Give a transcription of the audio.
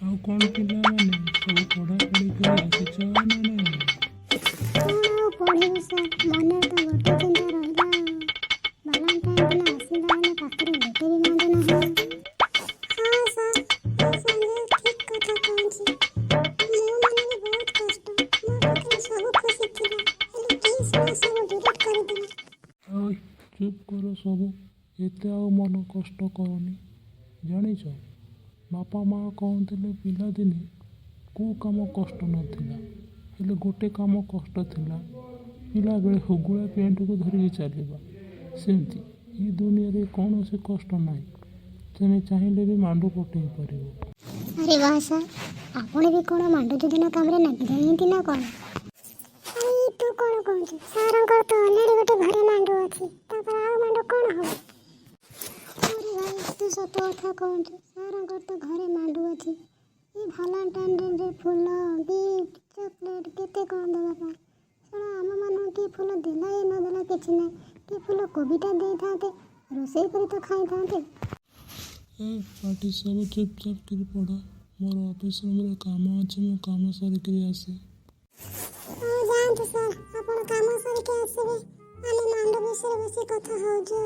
ଆଉ କ'ଣ ପିଲାମାନେ ସବୁ ପଢ଼ାପଢ଼ି କରି ଆସିଛ ନା ନାହିଁ? କ'ଣ ଆଉ ପଢ଼ିବୁ ସାର୍, ମନରେ ତ ଗୋଟେ ଚିନ୍ତା ରହିଲା ଆଉ। ଭାଲେଣ୍ଟାଇନ୍ ଦିନ ଆସିଲା, ହେଲେ ପାଖରେ ଗୋଟେ ବି ମାଣ୍ଡୁ ନାହିଁ। ହଁ ସାର୍, ଏ ସଞ୍ଜୟ ଠିକ୍ କଥା କହୁଛି। ମୋ ମନରେ ବହୁତ କଷ୍ଟ। ମୋ ପାଖରେ ସବୁ ଖୁସି ଥିଲା, ହେଲେ କି ଶଳା ସବୁ ଡିଲିଟ୍ କରିଦେଲା। ଓଇ, ଚୁପ୍ କର ସବୁ। ଏତେ ଆଉ ମନ କଷ୍ଟ କରନି। ଜାଣିଛ, ବାପା ମା' କହୁଥିଲେ ପିଲାଦିନେ କେଉଁ କାମ କଷ୍ଟ ନଥିଲା, ହେଲେ ଗୋଟେ କାମ କଷ୍ଟ ଥିଲା, ପିଲାବେଳେ ହୁଗୁଳା ପ୍ୟାଣ୍ଟକୁ ଧରିକି ଚାଲିବା। ସେମିତି ଏ ଦୁନିଆରେ କୌଣସି କଷ୍ଟ ନାହିଁ। ତୁମେ ଚାହିଁଲେ ବି ମାଣ୍ଡୁ ପଟେଇ ପାରିବ। ଆରେ ବାଃ ସାର୍, ଆପଣ ବି କ'ଣ ମାଣ୍ଡୁ ଯୋଜନା କାମରେ ଲାଗିଯାଇଛନ୍ତି ନା କ'ଣ? ଆରେ, ତୁ କ'ଣ କହୁଛୁ? ସାରଙ୍କର ତ ଅଲରେଡ଼ି ଗୋଟେ ଘରେ ମାଣ୍ଡୁ ଅଛି, ତାପରେ ଆଉ ମାଣ୍ଡୁ କ'ଣ ହବ? ଆରେ ଭାଇ, ତୁ ସତ କଥା କହୁଛୁ। ସାରଙ୍କର ତ ଘରେ ମାଣ୍ଡୁ ଅଛି। ଏ ଭାଲେଣ୍ଟାଇନ୍ ଡେରେ ଫୁଲ, ଗିଫ୍ଟ, ଚକୋଲେଟ୍ କେତେ କ'ଣ ଦେବା ପାଇଁ। ଶୁଣ, ଆମମାନଙ୍କୁ କିଏ ଫୁଲ ଦେଲା କି ନଦେଲା କିଛି ନାହିଁ, କି ଫୁଲ କୋବିଟା ଦେଇଥାନ୍ତେ, ରୋଷେଇ କରି ତ ଖାଇଥାନ୍ତେ। ଏ ପାଟି, ସବୁ ଚୁପଚାପ କରି ପଢ଼। ମୋର ଅଫିସ୍ ରୁମ୍ରେ କାମ ଅଛି, ମୁଁ କାମ ସାରିକିରି ଆସେ। ହଉ, ଯାଆନ୍ତୁ ସାର୍, ଆପଣ କାମ ସାରିକି ଆସିବେ। ଆମେ ମାଣ୍ଡୁ ବିଷୟରେ ବସି କଥା ହଉଛୁ।